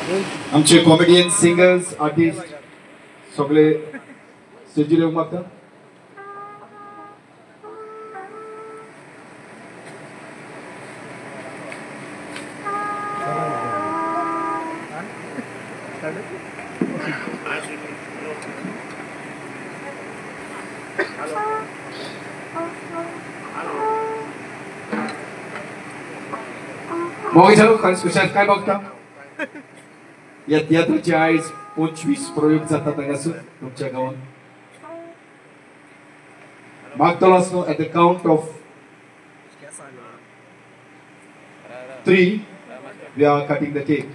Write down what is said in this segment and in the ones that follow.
आमचे comedian, singers, artist सगळे स्टेजीर येवंक मागता. मोगी जालो काय बघता या तियात्राचे आयज 25 प्रयोग जातात हांगासर तुमच्या गांवांत. मागतलो आसलो at the count of 3 we are cutting the cake.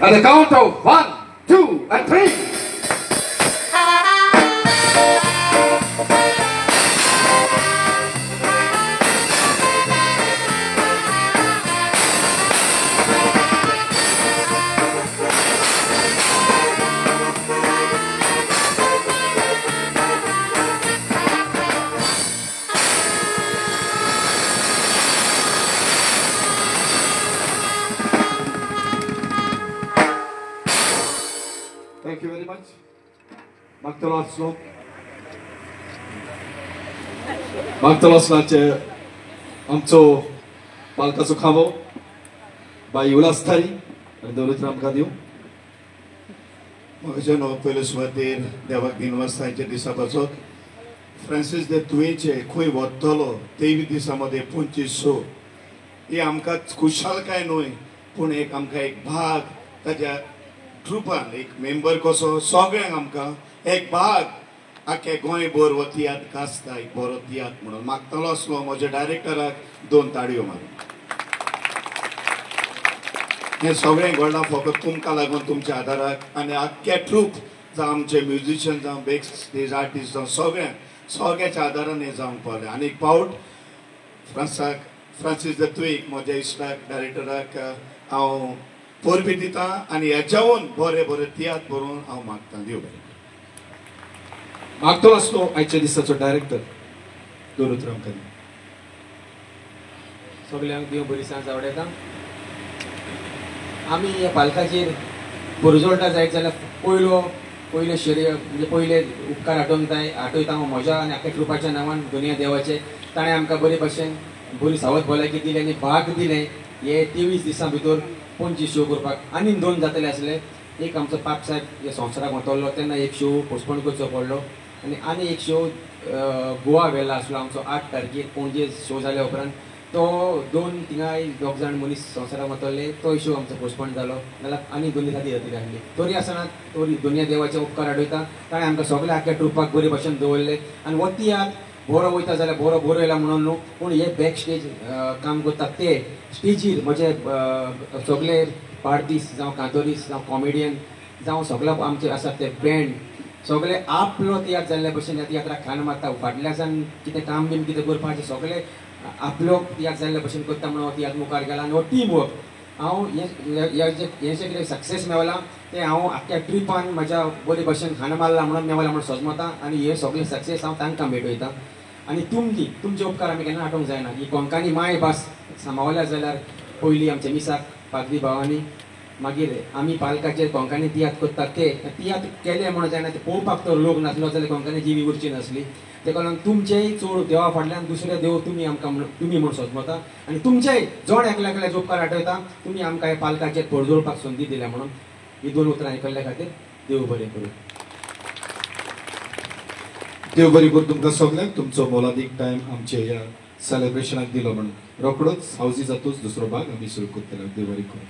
At the count of 1, 2, and 3. Thank you very much. मागतलो आसलो मागतलो आसलाचे आमचो पालकाचो खांबो बाई उल्हास थारी आनी दौलत आमकां दिवं. म्हजें नांव पयले सुवातेर देवाक दिनवासांच्या दिसा पासत फ्रांसीस दे तुवेचे खंय वतलो 23 दिसां मदें 25 शो ही आमकां खुशालकाय न्हय पूण एक आमकां एक भाग ताज्या ट्रुपान एक मेंबर कसो सगळ्यांक आमकां एक भाग आख्या गोंयभर हो तियात्र गाजता एक बरो तियात्र म्हणून मागतलो आसलो म्हज्या डायरेक्टराक 2 ताळयो मारून. हें सगळें घडलां फकत तुमकां लागून तुमच्या आदाराक आनी आख्या ट्रूप जावं आमचे म्युजिशियन जावं बॅक स्टेज आर्टिस्ट जावं सगळ्यांक सगळ्याच्या आदारान हें जावंक पावलें. आनी एक फावट फ्रांसीस दत्तूक म्हज्या इश्टाक डायरेक्टराक हांव परबी दिता आनी हेच्याहून बरे बरे तियात्र बरोवन हांव मागता. देव बरें. मागतलो आसलो आयच्या दिसाचो डायरेक्टर दौलत रामकानी. सगल्यांक देव बरी सांज आवडटा. आमी ह्या पालकाचेर परजोळटा जायत जाल्यार पयलो पयले शरीर म्हणजे पयले उपकार आठोवंक जाय आठयता हांव म्हज्या आनी आख्या ट्रुपाच्या नांवान दुनिया देवाचे. ताणें आमकां बरे भशेन बरी सावत भलायकी दिली आनी भाग दिलें हे 23 दिसां भितर 25 शो करपाक. आनी 2 जातले आसले. एक आमचो पाप साहेब हे संवसाराक वतलो तेन्ना एक शो पोस्टपोन करचो पडलो आनी आनी एक शो गोवा व्हेला आसलो आमचो 8 तारखेर पणजे शो जाल्या उपरांत तो 2 थिंगाय 2 जाण मनीस संवसाराक वतले तोय शो आमचो पोस्टपोन जालो. नाल्यार आनी 2 दिसां जातली आसली. तरी आसतना तरी दुनिया देवाचे उपकार आडयता ताणें आमकां सगळ्या आख्या ट्रुपाक बरे भशेन दवरले. आनी हो तियात्र बरो वयता जाल्यार बरो बरयला म्हणून न्हू पूण हे बॅक स्टेज काम करता ते स्टेजीर म्हजे सगळे पार्टीस जावं कांतोरीस जावं कॉमेडियन जावं सगळे आमचे आसात ते बँड सगळे आपलो तियात्र जाल्ल्या भशेन ह्या तियात्राक खाण मारता. फाटल्यासान कितें काम बीन कितें करपाचें सगळे आपलो तियात्र जाल्ल्या भशेन करता म्हणून हो तियात्र मुखार गेला. आनी हो टीम वर्क हांव हें जें कितें सक्सेस मेवला तें हांव आख्या ट्रिपान म्हज्या बरे भशेन खाण मारला म्हणून मेवला म्हणून सजमता आनी हें सगळें सक्सेस हांव तांकां भेटयता. आनी तुमची तुमचे उपकार आमी केन्ना आठोवंक जायना. ही कोंकणी माय भास सांबाळल्या जाल्यार पयलीं आमच्या मिसाक पाद्री भावांनी मागीर आमी पालकाचेर कोंकणी तियात्र करतात ते तियात्र केले म्हणून जायना ते पळोवपाक तर लोक नासलो जाल्यार कोंकणी जिवी उरची नासली. तेका लागून तुमचेय चड देवा फाटल्यान दुसरे देव तुमी आमकां तुमी म्हूण सजमता आनी तुमचेय जण एकल्या एकल्याचे उपकार आठयता तुमी आमकां ह्या पालकाचेर परजोळपाक संदी दिल्या म्हणून ही 2 उतरां आयकल्ल्या खातीर देव बरें करूं. देव बरी करूं तुमकां सगल्यांक. तुमचो मोलादीक टायम आमचे ह्या सेलेब्रेशनाक दिलो म्हणून रोकडोच हावजी जातूच दुसरो भाग आमी सुरू करतले. देव बरी करूं.